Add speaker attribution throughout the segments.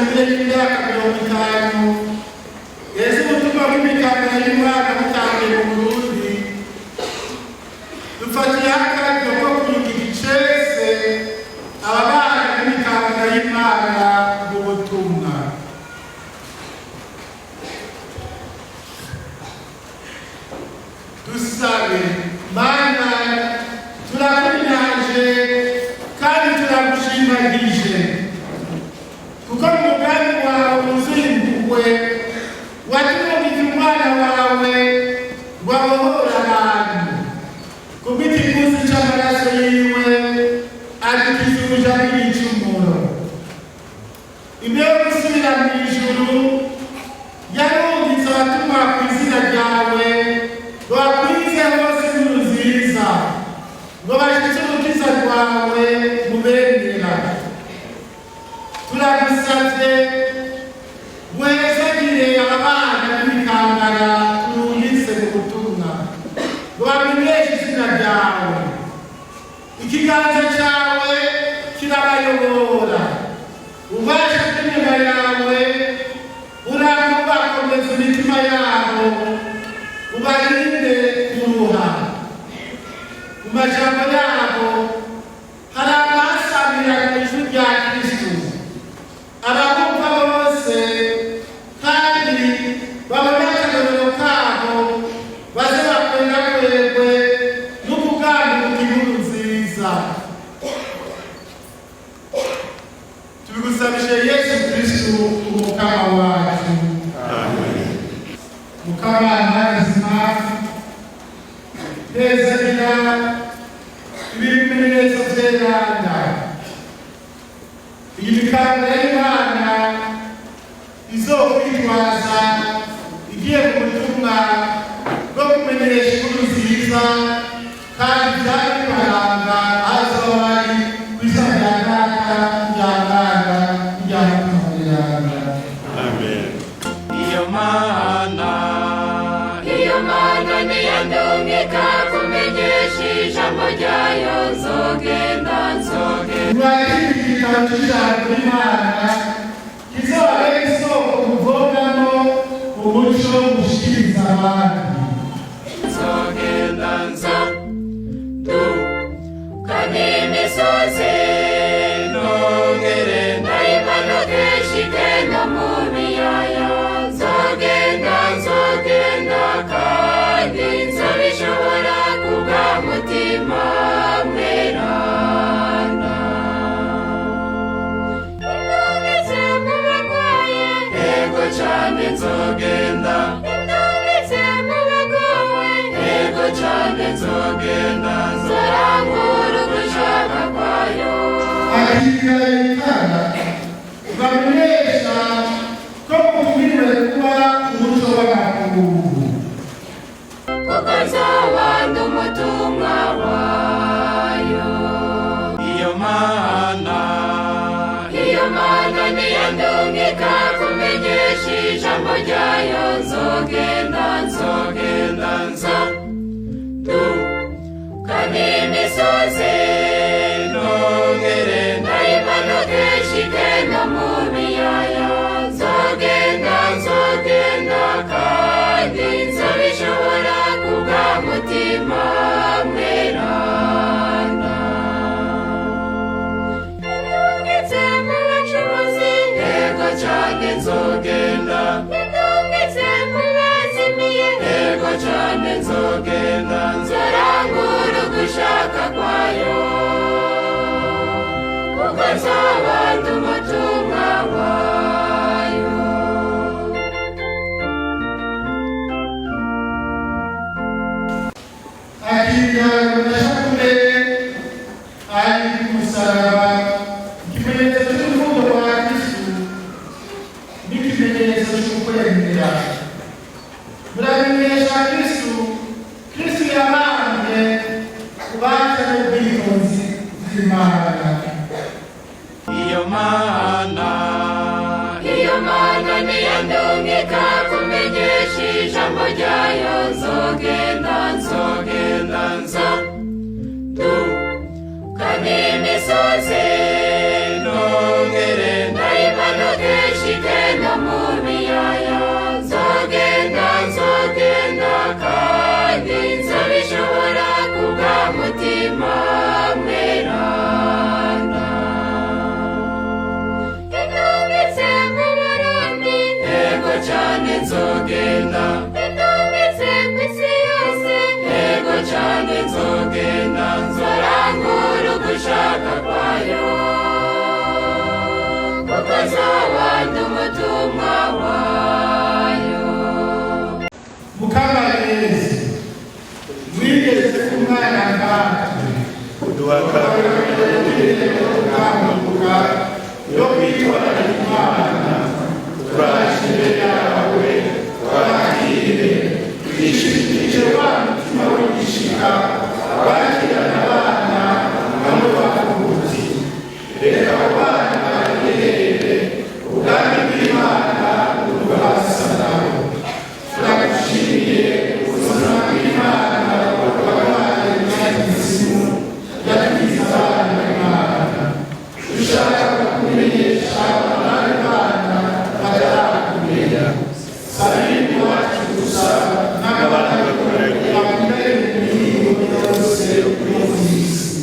Speaker 1: Yubile y'imyaka 50 ese ubutumwa bw'imikangara y'Imana butangiye mu Burundi, dufatiye akaryo ko kugira icese ababana n'imikangara y'Imana mu butumwa. Dusabe. Mana, turakwinaje kandi turagushimagije, kuko mu mugambi wawe wuzuye impuhwe watumugije umwana wawe ngo abohore abantu. Kubw'ikiguzi c'amaraso yiwe adukiza ubuja bw'ibicumuro. Imbere yo gusubira mu ijuru yarungitse abatumwa ku izina ryawe ngo bakwize hose inkuru nziza, ngo bashitse urukiza rwawe mu bemera. Turagusavye wezagire abana b'imikangara turungitse mu butumwa ngo bamenyeshe izina ryawe. Ikiganza cawe kirabayobora, ububasha bw'inyuma yawe burakubakomeza imitima yabo, ubarinde kuruha. Mu majambo yabo hari abasamirana ijwi rya Kristu, ababumva bose kandi babona akarorero kabo baze bakwerakwegwe n'ukuganduka inkuru nziza. Tubigusabije Yesu Kristu umukama wacu. Mukama nzima, hezagira ibimenyetso vyeranda. Iyi mikangara y'Imana izokwitwaza igiye mu butumwa bwo kumenyesha inkuru nziza, kandi vyari bibaranga aho bari ku izina rya Data, rya Mwana, rya Mutima Mweranda.
Speaker 2: Amen.
Speaker 3: Iyo Mana,
Speaker 4: Iyo Mana niyandungika kumenyesha ijambo ryayo, nzogenda, nzogenda.
Speaker 1: Mwakire igitabo c'ijambo ry'Imana kizobabera isoko muvomamo umuco mushikiriza abandi.
Speaker 4: Nzogenda nzo duka n'imisozi,
Speaker 3: nongere
Speaker 4: ndayimanuke nshike no mu biyaya. Nzogenda, nzogenda, kandi nzobishobora kubwa Mutima Mweranda. Indungitse mu barwaye,
Speaker 3: Ego cane nzogenda,
Speaker 4: indungitse mu bagowe,
Speaker 3: ego cane nzogenda,
Speaker 4: nzorangura ugushaka kwayo.
Speaker 1: Akirira itara bamenyesha ko mutumiriwe kuba umuco w'amakungu.
Speaker 4: Kuko nzoba ndi umutumwa wayo.
Speaker 3: Iyo Mana,
Speaker 4: Iyo Mana niyandungika kumenyesha ijambo ryayo, nzogenda, nzogenda, nzo duka n'imisozi,
Speaker 3: nongere
Speaker 4: ndayimanuke nshike no mu biyaya. Nzogenda, nzogenda, kandi nzobishobora kubwa Mutima Mweranda. Indungitse mu bacuruzi,
Speaker 3: ego cane nzogenda,
Speaker 4: indungitse mu bazimiye,
Speaker 3: ego cane nzogenda,
Speaker 4: nzorangura ugushaka kwayo, kuko nzoba ndi umutumwa wayo.
Speaker 1: Akirira na shapule ari ku musaraba, ikimenyetso cy'urukundo rwa Kristu n'ikimenyetso cy'ukwemera. Muramenyesha Kristu, Kristu yabambwe kubanza n'ubwitonzi bw'Imana.
Speaker 3: Iyo Mana,
Speaker 4: Iyo Mana niyandungika kumenyesha ijambo ryayo, nzogenda, nzogenda, nzo duka n'imisozi,
Speaker 3: nongere
Speaker 4: ndayimanuke.
Speaker 3: Witwararika Imana, turaje imbere yawe, twakire twishimikije wa mutima w'igishika wakirana abana bamwe bakuzi. Reka abo bana barehere ubwami bw'Imana bubasa nabo. Turagushimiye ubuzima bw'Imana wabahaye umunyagisimu yagize abana b'Imana. Dushaka kukumenyesha abandi bana batarakumenya. Sabini wacu gusa n'abatakure bakeneye imihigo yose yo mu isi.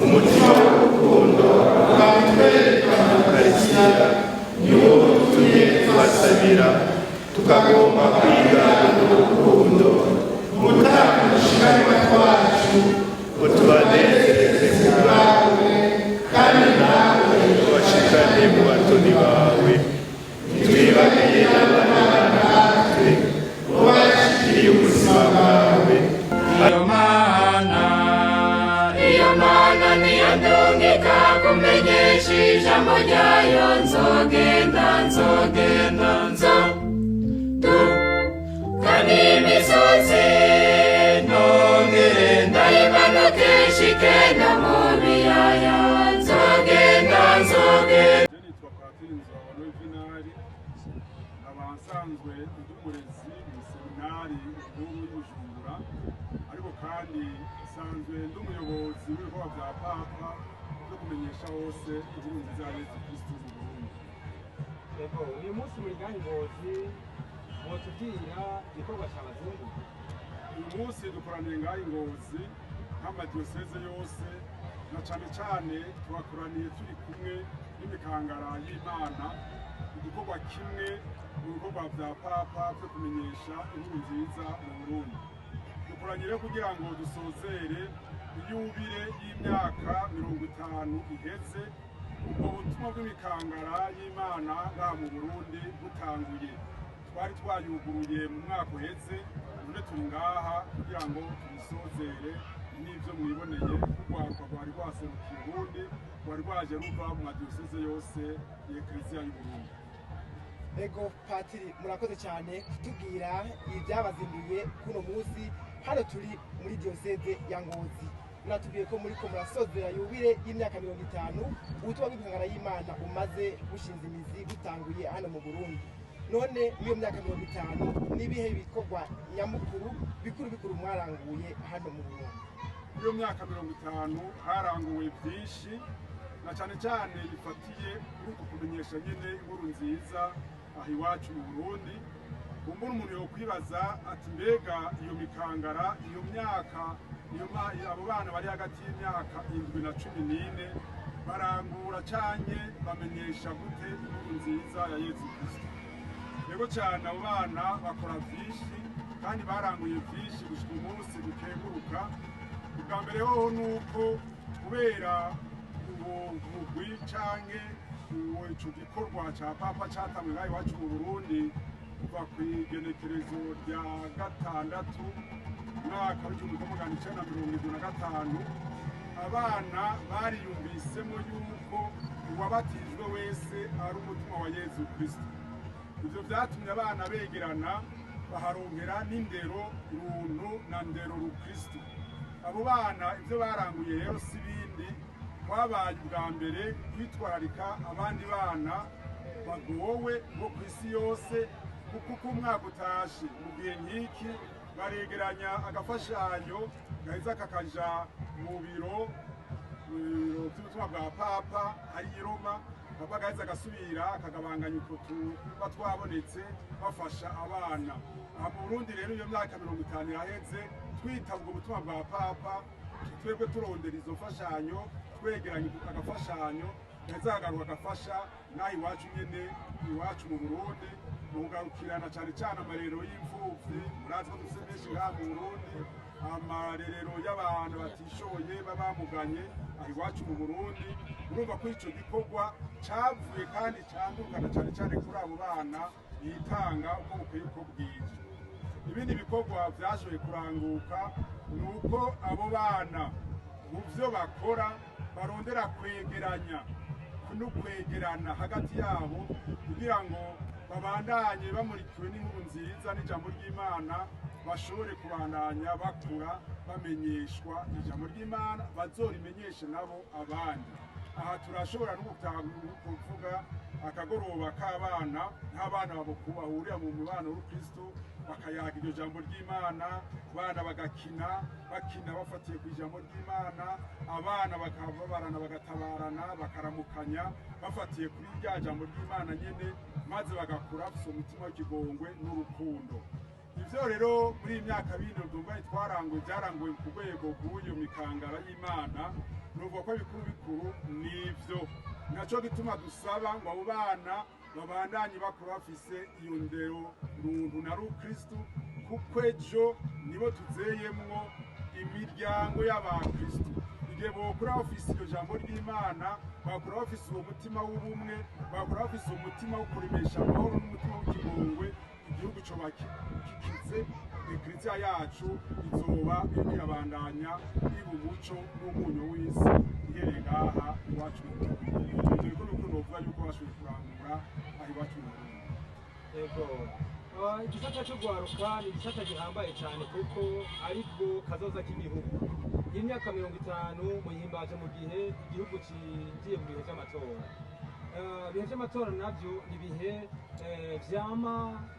Speaker 3: Umutima w'urukundo ukatwereka mu Ukaristiya niwo utumye tubasabira, tukagomba kwiga urukundo mu gutanga udushikanwa twacu ngo tubanezereze ku bwawe, kandi nawe ubashikane mu batoni bawe. Ntitwibagiye n'abana natwe ubashikiriye ubuzima bwawe.
Speaker 4: Iyo mana, iyo mana niyo ndungika kumenyesha ijambo ryayo, nzogenda, nzogenda, nzo du kandi imisozi nongere ndayimanuke nshike no mu biyaya, nzogenda, nzogenda.
Speaker 2: Je nitwa Patiri Nzobano Juvenali, nkaba nsanzwe ndi umurezi mu seminari nkuru y'i Bujumbura, ariko kandi nsanzwe ndi umuyobozi w'ibikorwa bya Papa byo kumenyesha hose inkuru nziza ya Yezu Kristu mu Burundi.
Speaker 5: Ego, uyu munsi muri ngaha i Ngozi, mwotubwira igikorwa cy'abazungu?
Speaker 2: Uyu munsi dukoraniye ngaha i Ngozi nk'amadiyoseze yose, na cane cane tuhakoraniye turi kumwe n'imikangara y'Imana, igikorwa kimwe mu bikorwa vya Papa vyo kumenyesha inkuru nziza mu Burundi. Dukoranye rero kugira ngo dusozere iyubire y'imyaka 50 iheze ubwo butumwa bw'imikangara y'Imana ngaha mu Burundi butanguye. Twari twayuguruye mu mwaka uheze, none turi ngaha kugira ngo tubisozere n'ivyo mwiboneye, urwaruka rwari rwaserukiye Uburundi, rwari rwaje ruva mu madiyoseze yose y'Ekleziya y'Uburundi.
Speaker 5: Ego Patiri, murakoze cyane kutubwira ibyabazinduye kuno munsi hano turi muri diyoseze ya Ngozi. Muratubwiye ko muri ko murasozera yubire y'imyaka 50 ubutumwa bw'imikangara y'Imana umaze bushinze imizi, butanguye hano mu Burundi. None muri iyo myaka 50 n'ibihe bikorwa nyamukuru bikuru bikuru mwaranguye hano mu Burundi?
Speaker 2: Muri iyo myaka 50 haranguwe byinshi, na cyane cyane bifatiye kuri uku kumenyesha nyine inkuru nziza aha iwacu mu Burundi. Kumbura umuntu yokwibaza ati: mbega iyo mikangara, iyo myaka, iyo abo bana bari hagati y'imyaka 7 na 14 barangura canke bamenyesha gute inkuru nziza ya Yezu Kristo? Yego cyane, abo bana bakora byinshi kandi baranguye byinshi gushika umunsi dukenguruka. Ubwa mbere hoho ni uko kubera uwo mugwi canke uwo ico gikorwa ca Papa catanguye ngaha iwacu mu Burundi kuva kw'igenekerezo rya 6 umwaka w'1975, abana bariyumvisemo yuko uwabatijwe wese ari umutumwa wa Yezu Kristo. Ivyo vyatumye abana begerana, baharonkera n'indero runtu na ndero rukristo. Abo bana ivyo baranguye rero si bindi, twabaye ubwa mbere kwitwararika abandi bana bagowe bo ku isi yose, kuko uko umwaka utashe mu gihe nk'iki baregeranya agafashanyo gaheza kakaja mu biro vy'ubutumwa bwa Papa ari i Roma. Papa gaheza agasubira akagabanganya utwo tuba twabonetse bafasha abana. Aha mu Burundi rero iyo myaka 50 iraheze twitabwa ubutumwa bwa Papa, twebwe turondera izo mfashanyo, twegeranya agafashanyo gaheza kagaruka gafasha n'aha iwacu nyene, iwacu mu Burundi, mu kugarukirana cane cane amarero y'imfuvyi. Murazi ko dufise menshi ngaha mu Burundi, amarerero y'abantu batishoboye baba bamuganye aha iwacu mu Burundi. Urumva ko ico gikorwa cavuye kandi candukana cane cane kuri abo bana bitanga uko bukwiye uko bwije. Ibindi bikorwa vyashoboye kuranguka ni uko abo bana mu vyo bakora barondera kwegeranya. no kwegerana hagati yabo kugira ngo babandanye bamurikiwe n'inkuru nziza n'ijambo ry'Imana, bashobore kubandanya bakura bamenyeshwa ijambo ry'Imana, bazorimenyeshe nabo abandi. Aha turashobora no kuvuga akagoroba k'abana, nk'abana bahurira mu mubano w'Ukristo, bakayaga iryo jambo ry'Imana, abana bagakina, bakina bafatiye ku ijambo ry'Imana, abana bakababarana, bagatabarana, bakaramukanya bafatiye kuri rya jambo ry'Imana nyene, maze bagakura bafise umutima w'ikigongwe n'urukundo. Ivyo rero muri iyi myaka bino ndumva twaranguye, byaranguwe ku rwego rw'uyo mikangara y'Imana, nuvuga ko bikuru bikuru nivyo. Naco gituma dusaba ngo abo bana babandanye bakura bafise iyo ndero runtu na rukristu, kuko ejo nibo tuzeyemwo imiryango y'abakristu. Igihe bokura bafise iryo jambo ry'Imana, bakura bafise uwo mutima w'ubumwe, bakura bafise umutima wo kuremesha amahoro n'umutima w'ikigongwe, igihugu coba kikize, ekleziya yacu izoba iriko irabandanya iba umuco n'umunyu w'isi ihereye ngaha iwacu mu Burundi. Ivyo bikuru bikuru novuga yuko bashoboye kurangura aha iwacu mu Burundi.
Speaker 6: Yego. Igisata cy'urwaruka ni igisata gihambaye cyane kuko aribwo kazoza k'igihugu. Imyaka 50 muhimbaje mu gihe igihugu cinjiye mu bihe vy'amatora. Ibihe vy'amatora navyo ni ibihe vyama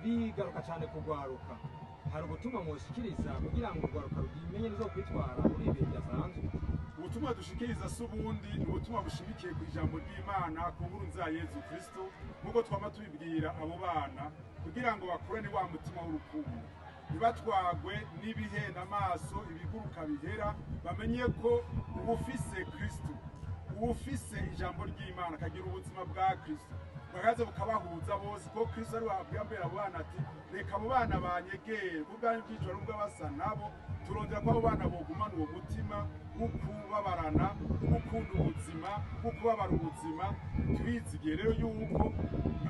Speaker 6: bigaruka cyane ku rwaruka. Hari ubutumwa mwoshikiriza kugira ngo urwaruka rumenye ruzokwitwara muri ibi bihe bidasanzwe?
Speaker 2: Ubutumwa dushikiriza si ubundi, ni ubutumwa bushimikiye ku ijambo ry'Imana, ku nkuru nza Yezu Kristo, nk'uko twama tubibwira abo bana kugira ngo bakurane wa mutima w'urukundo, ntibatwagwe n'ibihenda amaso, ibiguruka bihera, bamenye ko uwufise Kristo, uwufise ijambo ry'Imana, akagira ubuzima bwa Kristo, bakaza bukabahuza bose, ko Kristo ari wabwira abo bana ati: "Reka abo bana banyegere kubwanyu bw'ijoro nubwo basa nabo." Turondera ko abo bana bogumana uwo mutima wo kubabarana, wo gukunda ubuzima, wo kubabara ubuzima. Turizigiye rero yuko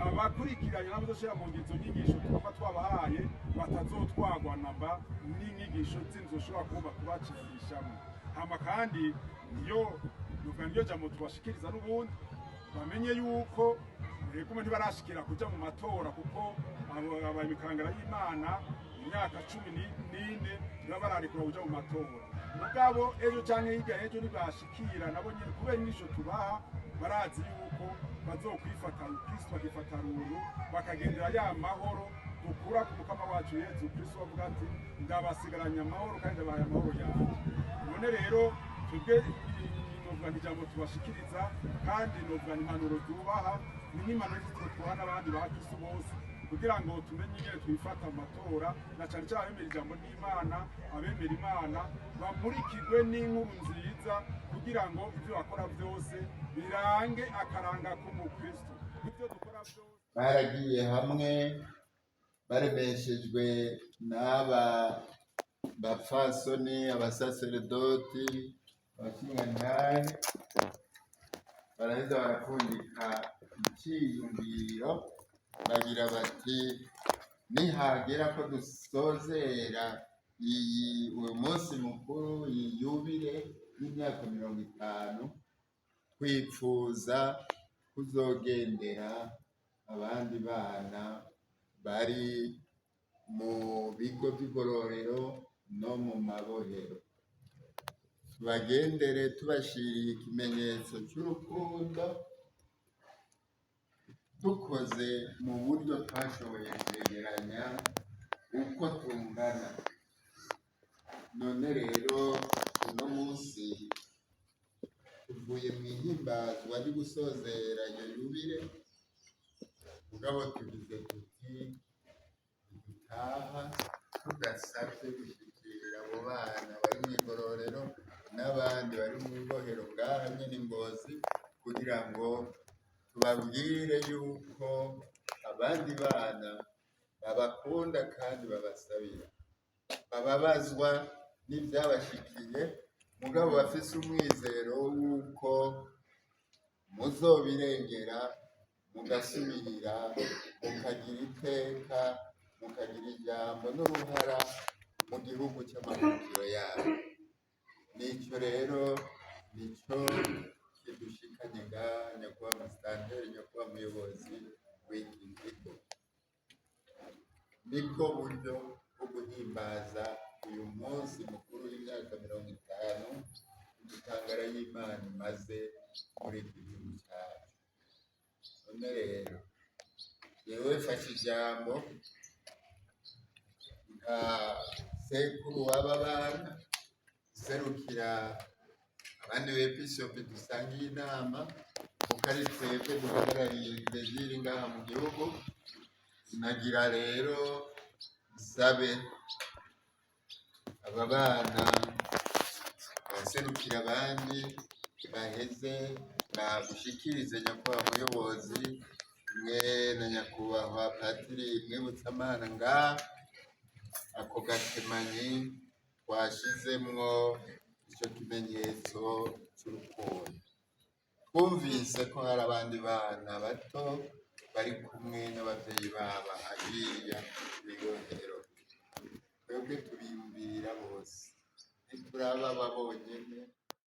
Speaker 2: abakurikiranye n'abazoshira mu ngizo nyigisho twaba twabahaye batazotwagwa namba n'inyigisho zindi zoshobora kuba kubacikishamo. Hama kandi niyo nuvuga niryo jambo tubashikiriza n'ubundi, bamenye yuko regume ntibarashikira kuja mu matora, kuko aba imikangara y'Imana imyaka 14 ntibaba bararekura kuja mu matora. Mugabo ejo canke hirya ejo nibashikira, nabo nyene kubera inyigisho tubaha barazi yuko bazokwifata Kristo, bakifata runtu, bakagendera ya mahoro dukura ku Mukama wacu Yezu Kristo, bavuga ati: "Ndabasigaranye amahoro kandi ndabahaye amahoro yanjye." None rero twebwe novuga ngo ijambo tubashikiriza kandi novuga impanuro tubaha ni nk'impanuro twe twoha n'abandi ba Kristo bose kugira ngo tumenye ingene twifata mu matora, na cane cane abemera ijambo ry'Imana, abemera Imana bamurikirwe n'inkuru nziza kugira ngo ivyo bakora vyose birange akaranga k'umukristo, ibyo dukora vyose.
Speaker 3: Baragiye hamwe baremeshejwe n'aba bapfasoni, abasaseredoti, abashingantahe, baraheza barapfundika iciyumviro, bagira bati: "Nihagera ko dusozera iyi uyu munsi mukuru, iyi yubile y'imyaka 50, twipfuza kuzogendera abandi bana bari mu bigo by'igororero no mu mabohero, tubagendere tubashiriye ikimenyetso cy'urukundo dukoze mu buryo twashoboye kwegeranya uko tungana." None rero uno munsi tuvuye mu ihimbazwa ryo gusozera iyo yubile, mugabo tugize tuti dutaha tudasabye gushyikira abo bana bari mu igororero n'abandi bari mu ibohero ngaha nyine i Ngozi, kugira ngo tubabwire yuko abandi bana babakunda kandi babasabira, bababazwa n'ibyabashikiye, mugabo bafise umwizero w'uko muzobirengera, mugasubirira, mukagira iteka, mukagira ijambo n'uruhara mu gihugu cy'amavukiro yabo. Nicyo rero nico kidushikanye ngaha, nyakubahwa. Chantal, nyakubahwa muyobozi w'iki kigo. Nibwo buryo bwo guhimbaza uyu munsi mukuru w'imyaka 50 udutangara y'Imana imaze muri iki gihugu cyacu. None rero yewe mfashe ijambo nka sekuru w'aba bana, serukira abandi bepiskopi dusangiye inama, kuko ari twebwe duhagarariye Eklezia iri ngaha mu gihugu. Nagira rero nsabe aba bana baserukira abandi baheze bagushikirize, nyakubahwa muyobozi mwe na nyakubahwa patiri Mwibutsamana, ngaha ako gakemanyi twashizemwo ico kimenyetso c'urukundo. Twumvise ko hari abandi bana bato bari kumwe n'abavyeyi babo hariya mw'ibohero. Twebwe tubiyumvira bose, ntituraba aba bonyene.